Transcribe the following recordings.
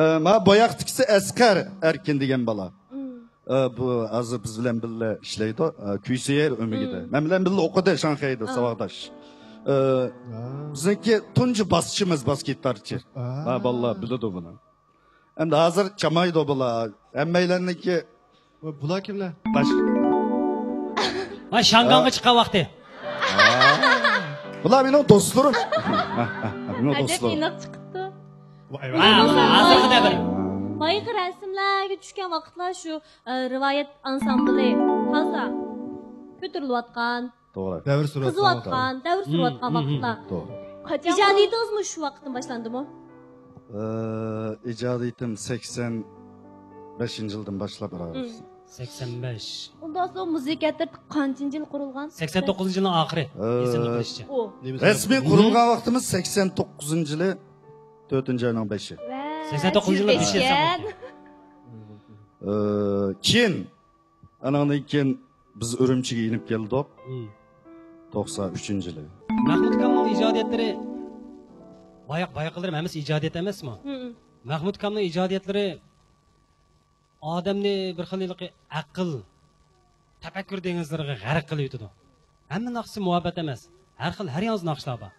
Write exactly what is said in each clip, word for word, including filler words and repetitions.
ئە، ما بوياقتىكىسى ئەسقەر ئەركىن دېگەن بالا. ئە، بۇ ھازىر بىز بىلەن بىللە ئىشلەيدۇ. ئە، كۈيسىيەر ئۆمىكىدە. مەن بىلەن بىللە ئوقۇدى شاڭخەيدە، ساۋاقداش. ئە، بىزنىڭكى تۇنجى باسچىمىز، باس گىتارچى. ھە، بالىلار بىلىدۇ بۇنى. ئەمدى ھازىر چامايدۇ بۇلار. ھەممەيلەننىڭكى بۇ-، بۇلار كىملەر؟ باش. ۋاي، شاڭگاڭغا چىققان ۋاقتى. بۇلار مېنىڭ دوستلىرىم. مېنىڭ ئەجەب دوستلىرىم. ئېنىق چىقىپتۇ. ۋاي، ۋاي. ھە، ھازىرقى دەۋر. بايىقى رەسىملەرگە چۈشكەن ۋاقىتلار شۇ، ئە، رىۋايەت ئانسامبىلى تازا كۆتۈرۈلۈۋاتقان، توغرا. دەۋر سۈرۈۋاتقان. قىزىۋاتقان، دەۋر سۈرۈۋاتقان ۋاقىتلار. توغرا. ئىجادىيىتىڭىزمۇ شۇ ۋاقىتتىن باشلاندىمۇ؟ ئە، ئىجادىيىتىم سەكسەن بەشىنچى يىلدىن باشلاپ، راست. سەكسەن بەش. ئۇنداقسا مۇزىكا ئەترىتى قانچىنچى يىل قۇرۇلغان؟ سەكسەن توققۇزىنچى يىلنىڭ ئاخىرى. ئە، ئېسىمدە قېلىشىچە. ئۇ. رەسمىي قۇرۇلغان ۋاقتىمىز سەكسەن توققۇزىنچى يىلى، تۆتىنچى ئاينىڭ بەشى. ۋە سەكسەن توققۇزىنچى يىلى بەش ئېسىم. ئە، كېيىن، ئاناندىن كېيىن بىز ئۈرۈمچىگە يېنىپ كەلدۇق. توقسان ئۈچىنچى يىلى. مەھمۇت ئاكامنىڭ ئىجادىيەتلىرى باياق-، باياقلىرىم ھەممىسى ئىجادىيەت ئەمەسمۇ؟ مەھمۇت ئاكامنىڭ ئىجادىيەتلىرى ئادەمنى بىر خىل ھېلىقى ئەقىل، تەپەككۇر دېڭىزلىرىغا غەرق قىلىۋېتىدۇ. ھەممە ناخشىسى مۇھەببەت ئەمەس. ھەر خىل، ھەر ياڭزا ناخشىلار بار.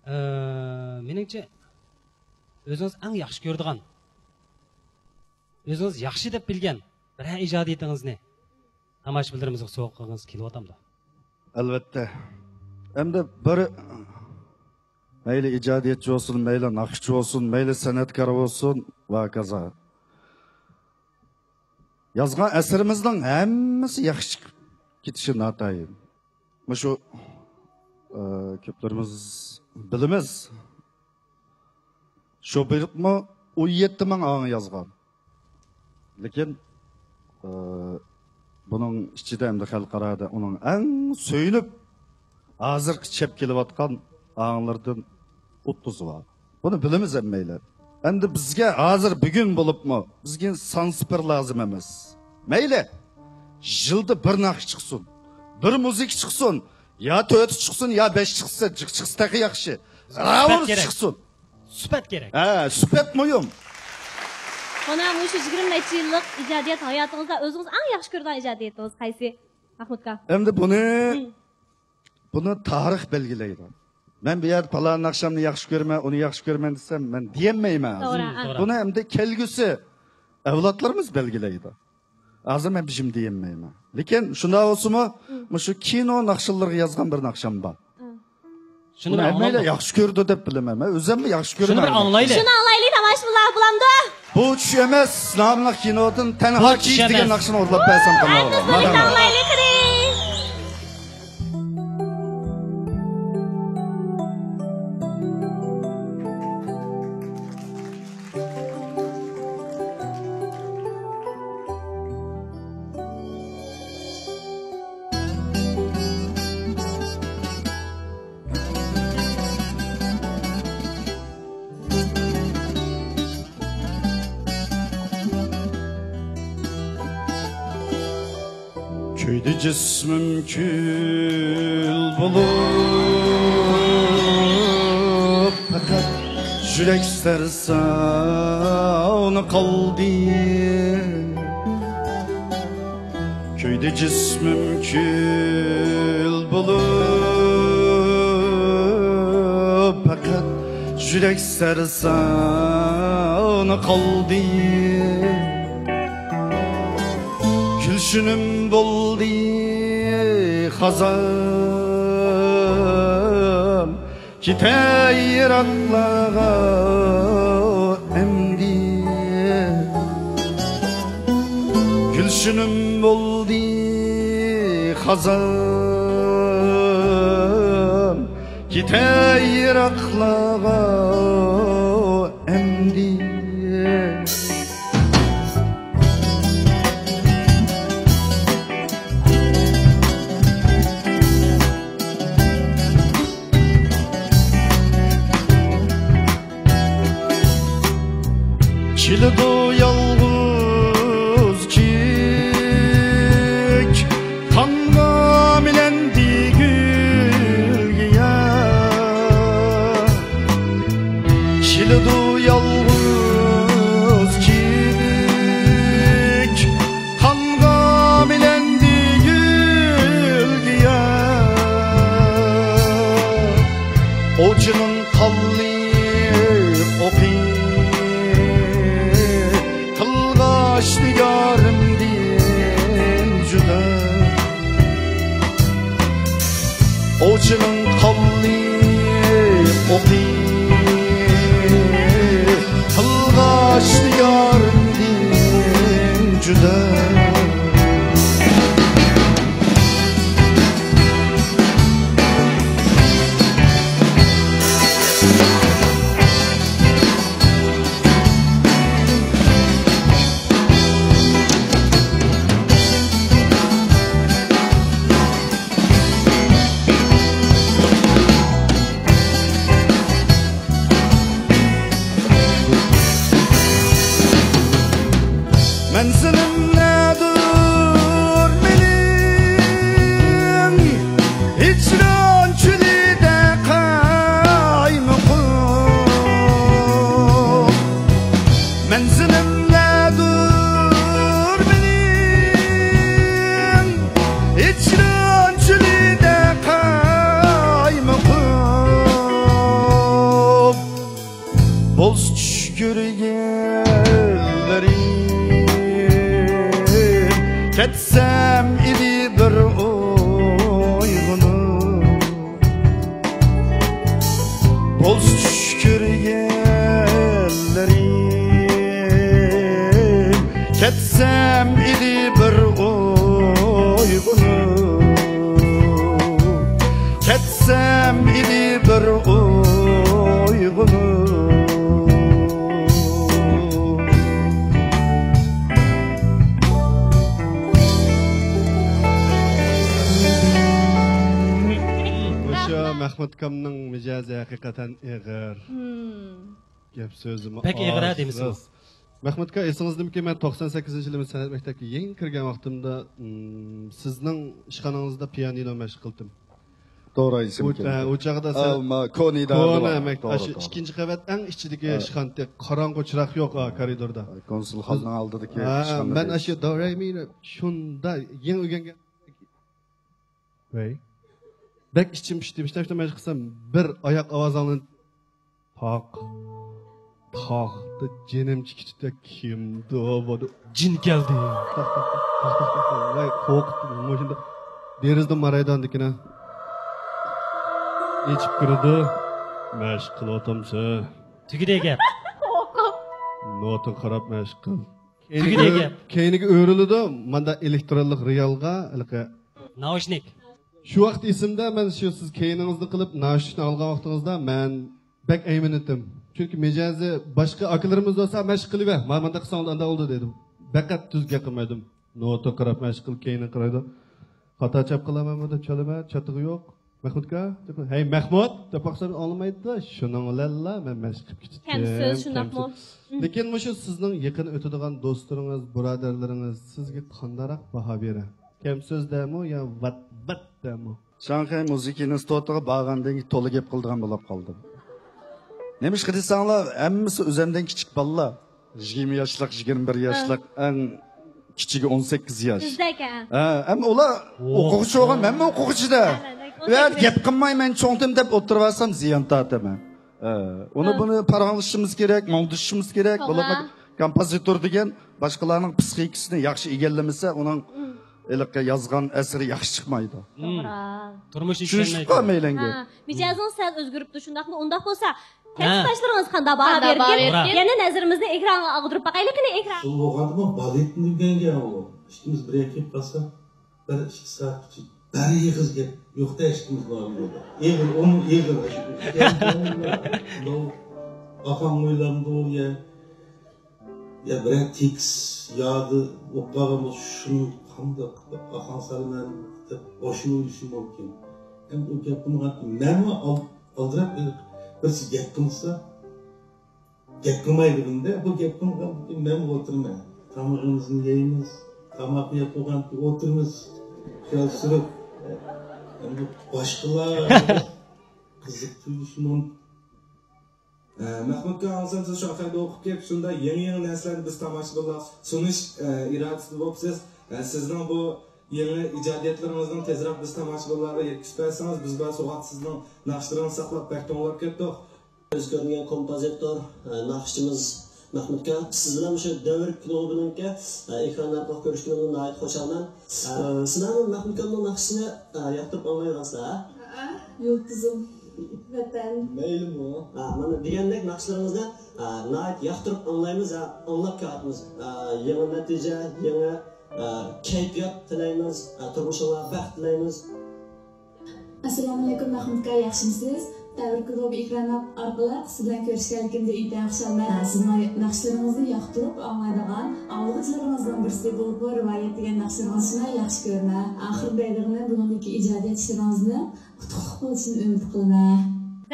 ئە، مېنىڭچە، ئۆزىڭىز ئەڭ ياخشى كۆرىدىغان، ئۆزىڭىز ياخشى دەپ بىلگەن بىرەر ئىجادىيىتىڭىزنى تاماشىبىنلىرىمىزغا سوۋغا قىلغىڭىز كېلىۋاتامدۇ؟ ئەلۋەتتە. ئەمدى بىر مەيلى ئىجادىيەتچى بولسۇن، مەيلى ناخشىچى بولسۇن، مەيلى سەنئەتكار بولسۇن ۋە ھاكازا. يازغان ئەسىرىمىزنىڭ ھەممىسى ياخشى چىقىپ كېتىشى ناتايىن. مۇشۇ، ئە، كۆپلىرىمىز بىلىمىز. شوبىرىتمۇ ئون يەتتە مىڭ ئاڭ يازغان. لېكىن، ئە، بۇنىڭ ئىچىدە ئەمدى خەلقئارادا ئۇنىڭ ئەڭ سۆيۈنۈپ، ھازىرقى چەپ كېلىۋاتقان ئاڭلىرىدىن ئوتتۇز بار. بۇنى بىلىمىز ھەممەيلەن. ئەمدى بىزگە ھازىر بۈگۈن بولۇپمۇ، بىزگە سانسىپىر لازىم ئەمەس. مەيلى، يىلدا بىر ناخشا چىقسۇن، بىر مۇزىكا چىقسۇن، يا تۆتى چىقسۇن، يا بەش چىقسا، جىق چىقسا تېخى ياخشى. راۋۇرۇس چىقسۇن. سۈپەت كېرەك. ھە، سۈپەت مۇھىم. مانا مۇشۇ يىگىرمە نەچچە يىللىق ئىجادىيەت ھاياتىڭىزدا ئۆزىڭىز ئەڭ ياخشى كۆرىدىغان ئىجادىيىتىڭىز قايسى، مەھمۇتكا؟ ئەمدى بۇنى، بۇنى تارىخ بەلگىلەيدۇ. مەن بۇ يەردە پالان ناخشامنى ياخشى كۆرىمەن، ئۇنى ياخشى كۆرىمەن دېسەم، مەن دېيەلمەيمەن ھازىر. توغرا، ھە. بۇنى ئەمدى كەلگۈسى ئەۋلادلىرىمىز بەلگىلەيدۇ. ھازىر مەن بىر جىم دېيەلمەيمەن. لېكىن شۇنداق بولسىمۇ، مۇشۇ كىنو ناخشىلىرىغا يازغان بىر ناخشام بار. شۇنى بۇنى بىر ھەممەيلەن ئاڭلايلى. ياخشى كۆرىدۇ دەپ بىلىمەن. مەن ئۆزۈممۇ ياخشى كۆرىمەن. شۇنى بىر ئاڭلايلى. شۇنى ئاڭلايلى، تاماشىبىنلار، بولامدۇ؟ بۇ چۈش ئەمەس ناملىق كىنودىن تەنھا بۇ چۈش كېيىك دېگەن ئەمەس. ناخشىنى ئورۇنلاپ بەرسەم قانداق بولار؟ مانا. ئاڭلايلى، قېرى. كۆيدى جىسمىم كۈل بولۇپ، پەقەت يۈرەك سەرسان قالدى. كۆيدى جىسمىم كۈل بولۇپ، پەقەت يۈرەك سەرسان قالدى. گۈلشىنىم بولدى خازان، كېتەي يىراقلارغا ئەمدى. گۈلشىنىم بولدى خازان، كېتەي يىراقلارغا ئەمدى. كېلىدۇ يالغۇز كىيىك، تاڭغا مىلەندى گۈلگىياھ. كېلىدۇ يالغۇز مەنزىلىم نەدۇر مېنىڭ، ھىجران چۆلىدە قايمۇقۇم. مەنزىلىم نەدۇر مېنىڭ، ھىجران چۆلىدە قايمۇقۇم. بولسا چۈش كۆرگەنلىرىم، كەتسەم ئىدى بىر ئويغىنىپ. بولسا چۈش كۆرگەنلىرىم، كەتسەم ئىدى بىر ئويغىنىپ. كەتسەم ئىدى بىر ئويغىنىپ. مۇشۇ مەخمۇت ئاكامنىڭ مىجەزى ھەقىقەتەن ئېغىر. مم. گەپ سۆزىمۇ بەك ئېغىر-ھە ئاز، دېمىسىمۇ. راست. مەخمۇت ئاكا، ئېسىڭىزدىمىكى، مەن توقسان سەككىزىنچى يىلى سەنئەت مەكتەپكە يېڭى كىرگەن ۋاقتىمدا، مم، سىزنىڭ ئىشخانىڭىزدا پىيانىنو مەشىق قىلدىم. توغرا ئېسىمكەن. ئۇ، ھە، ئۇ چاغدا سىز ئا، ما، كونا ئىدارىدە كونا بار. مەك-، توغرا، ئاشۇ توغرا. ئىككىنچى قەۋەت ئەڭ ئىچىدىكى ھە. ئىشخانىتى، قاراڭغۇ، چىراغ يوق، ئا، كارىدوردا. كونسۇلخانىنىڭ ئالدىدىكى ھە، ئىشخانا مەن دەيسىز. ئاشۇ دو رې مى شۇندا يېڭى ئۆگەنگەن. ۋەي. بەك ئىچىم پۇشتى، پۇشتى، پۇشتى مەشىق قىلسام، بىر ئاياق ئاۋازى ئاڭلىنىپ، تاق، تاق، دە جېنىم چىقىشتا كىمدۇ بۇ؟ جىن كەلدى. تاق، تاق، تاق، تاق، تاق، تاق، تاق. ۋاي، قورقۇتتۇم، مۇشۇنداق دېرىزىدىن مارايدۇ ئاندىكىنە. ئېچىپ كىرىدۇ. مەشىق قىلىۋاتامسەن؟ تۈگىدى گەپ. نوتىغا قاراپ مەشىق قىل. تۈگىدى گەپ. كەينىگە ئۆرۈلىدۇ، ماندا ئېلېكترونلۇق رېئالغا، ھېلىقى ناۋۇشنىك. شۇ ۋاقىت ئېسىمدە، مەن شۇ سىز كەينىڭىزنى قىلىپ، ناشتىنى ئالغان ۋاقتىڭىزدا، مەن بەك ئەيمىنىتتىم. چۈنكى مىجەزى باشقا ئاكىلىرىمىز بولسا، مەشىق قىلىۋەر، مانا مۇنداق قىلساڭ ئانداق بولىدۇ دەيدۇ. پەقەت تۈز گەپ قىلمايدۇ. نوتا قاراپ مەشىق قىلىپ، كەينىگە قارايدۇ. خاتا چاپ قىلامەنمۇ دەپ چالىمەن، چاتىقى يوق. مەخمۇتكا دەپ، ھەي مەخمۇت دەپ باقسام ئاڭلىمايدۇ. شۇنىڭ بىلەنلا مەن مەشىق قىلىپ كېتىپتىم. كەم سۆز، شۇنداقمۇ؟ كەم سۆز. لېكىن مۇشۇ سىزنىڭ يېقىن ئۆتىدىغان دوستلىرىڭىز، بۇرادەرلىرىڭىز سىزگە قانداقراق باھا بېرە؟ كەم سۆز دەمۇ يا ۋات ۋات دەمۇ؟ شاڭخەي مۇزىكا ئىنستىتۇتىغا بارغاندىن كېيىن تولا گەپ قىلىدىغان بولۇپ قالدىم. نېمىشقا دېسەڭلار، ھەممىسى ئۆزۈمدىن كىچىك بالىلار. يىگىرمە ياشلىق، يىگىرمە بىر ياشلىق، ھە. ئەڭ كىچىكى ئون سەككىز ياش. بىزدەك، ھە. ھە، ھەم ئۇلار ئوقۇغۇچى بولغان، مەنمۇ ئوقۇغۇچى-دە. ھە، ھە، ھە، ئون سەككىز ياش. گەپ قىلماي مەن چوڭدۇم دەپ ئولتۇرۇۋالسام زىيان تارتىمەن. ھە، ئۇنى بۇنى پاراڭلىشىشىمىز كېرەك، مۇڭدىشىشىمىز كېرەك. توغرا. بولۇپمۇ كومپوزىتور دېگەن باشقىلارنىڭ پسىخىكىسىنى ياخشى ئىگىلىمىسە، ئۇنىڭ ھېلىقى يازغان ئەسىرى ياخشى چىقمايدۇ. توغرا. تۇرمۇشنى چۈشىنىشىپ قالدىمەن ئەڭگە. ھە، مىجەزىڭىز سەل ئۆزگىرىپتۇ، شۇنداقمۇ؟ ئۇنداق بولسا، كەسىپداشلىرىڭىز قانداق باھا بېرىدىكىن؟ يەنە نەزىرىمىزنى ئېكرانغا ئاغدۇرۇپ باقايلى قېنى، ئېكران. شۇ بولغاندىمۇ بالېتنى ئۆگەنگەن ئۇ. ئىككىمىز بىر يەرگە كېلىپ قالساق، بىر ئىككى سائەتكىچە بىر ئېغىز گەپ يوق-دە، ئىككىمىز بار. ئېغىر، ئۇمۇ ئېغىر. ئاخاڭ ئويلاندۇ يا. يا بىرەر تېكىست ياكى ئوقۇپ قالغان بولسا، شۇنى قانداق قىلىپ ئاخاڭ سالىمەن دەپ باشىنى ئويلىشى مۇمكىن. ھەم ئۇ گەپ قىلمىغان، مەنمۇ ئال-، ئالدىراپ بىرسى گەپ قىلسا، گەپ قىلمايدىغىنىدە، بۇ گەپ قىلمىغاندىن كېيىن مەنمۇ ئولتۇرىمەن. تامىقىمىزنى يەيمىز، تاماق يەپ بولغاندىن كېيىن ئولتۇرىمىز. شۇ سۈرۈپ، ئەمدى باشقىلار قىزىق تۇيۇلۇشى مۇمكىن. ئە، مەخمۇتكا ئاڭلىسام، سىز شاڭخەيدە ئوقۇپ كېلىپ، شۇنداق يېڭى-يېڭى نەرسىلەرنى بىز تاماشىبىنلارغا سۇنۇش، ئە، ئىرادىسىدە بوپسىز. ئە، سىزنىڭ بۇ يېڭى ئىجادىيەتلىرىڭىزنى تېزراق بىز تاماشىبىنلارغا يەتكۈزۈپ بەرسىڭىز، بىز بارسا ۋاقىت سىزنىڭ ناخشىلىرىڭىزنى ساقلاپ بەك توڭلاپ كەتتۇق. ئۆز كۆرۈنگەن كومپوزىتور، ئە، ناخشىچىمىز مەخمۇتكا، سىز بىلەن مۇشۇ دەۋر كۇلۇبىنىڭكى، ئە، ئېكران ئارقىلىق كۆرۈشكىنىمدىن ناھايىتى خۇشالمەن. ئە، سىلەرمۇ مەخمۇتكامنىڭ ناخشىسىنى، ئە، ياقتۇرۇپ ئاڭلايدىغانسىلەر، ھە؟ ھە، يۇلتۇزۇم، ۋەتەن. مەيلىمۇ؟ ھە، مانا دېگەندەك ناخشىلىرىڭىزنى، ئە، ناھايىتى ياقتۇرۇپ ئاڭلايمىز، ھە، ئاڭلاپ كېلىۋاتىمىز. ئە، يېڭى نەتىجە، يېڭى، ئە، كەيپىيات تىلەيمىز، ئە، تۇرمۇشۇڭلارغا بەخت تىلەيمىز. ئەسسالامۇئەلەيكۇم مەخمۇت ئاكا، ياخشىمۇسىز؟ دەۋر كۇلۇبى ئېكرانى ئارقىلىق سىز بىلەن كۆرۈشكەنلىكىمدە ئىنتايىن خۇشالمەن. سىزنىڭ ناخشىلىرىڭىزنى ياقتۇرۇپ ئاڭلايدىغان ئاڭلىغۇچىلىرىڭىزنىڭ بىرسى بولۇپمۇ رىۋايەت دېگەن ناخشىلىرىڭىزنى ياخشى كۆرىمەن. ئاخىرىدا دەيدىغىنىم، بۇنىڭدىكى ئىجادىيەت ئىشلىرىڭىزنىڭ ئۇتۇقلۇق بولۇشىنى ئۈمىد قىلىمەن.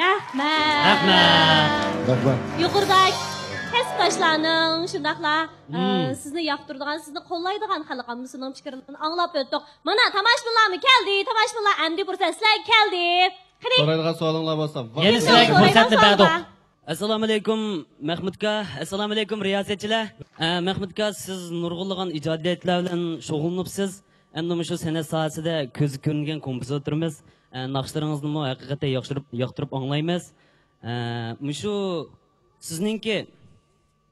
رەھمەت. رەھمەت. رەھمەت. يۇقىرىدا كەسىپ ياشلارنىڭ شۇنداقلا ئە، سىزنى ياقتۇرىدىغان، سىزنى قوللايدىغان خەلق ئاممىسىنىڭ پىكىرلىرىنى ئاڭلاپ ئۆتتۇق. مانا تاماشىبىنلارمۇ كەلدى، تاماشىبىنلار ئەمدى پۇرسەت سىلەرگە كەلدى. قېنى. سورايدىغان سوئالىڭلار بولسا. يەنە سىلەرگە پۇرسەتنى بەردۇق. ئەسسالامۇئەلەيكۇم مەھمۇتكا، ئەسسالامۇئەلەيكۇم رىياسەتچىلەر. ئە، مەھمۇتكا، سىز نۇرغۇنلىغان ئىجادىيەتلەر بىلەن شۇغۇللىنىپسىز. ئەمدى مۇشۇ سەنئەت ساھەسىدە كۆزگە كۆرۈنگەن كومپوزىتورمىز. ئە، ناخشىلىرىڭىزنىمۇ ھەقىقەتەن ياقتۇرۇپ، ياقتۇرۇپ ئاڭلايمىز. ئە، مۇشۇ سىزنىڭكى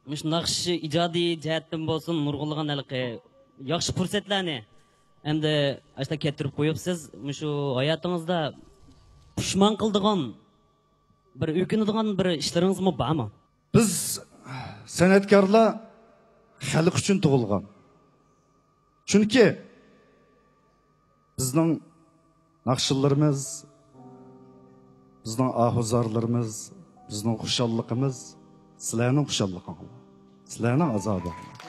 مۇشۇ ناخشا ئىجادىي جەھەتتىن بولسۇن، نۇرغۇنلىغان ھېلىقى ياخشى پۇرسەتلەرنى ئەمدى ئاشۇنداق كەتتۈرۈپ قويۇپسىز. مۇشۇ ھاياتىڭىزدا پۇشمان قىلىدىغان، بىر ئۆكۈنىدىغان بىر ئىشلىرىڭىزمۇ بارمۇ؟ بىز سەنئەتكارلار خەلق ئۈچۈن تۇغۇلغان. چۈنكى بىزنىڭ ناخشىلىرىمىز، بىزنىڭ ئاھۇزارلىرىمىز، بىزنىڭ خۇشاللىقىمىز سىلەرنىڭ خۇشاللىقىڭلار، سىلەرنىڭ ئازابىڭلار.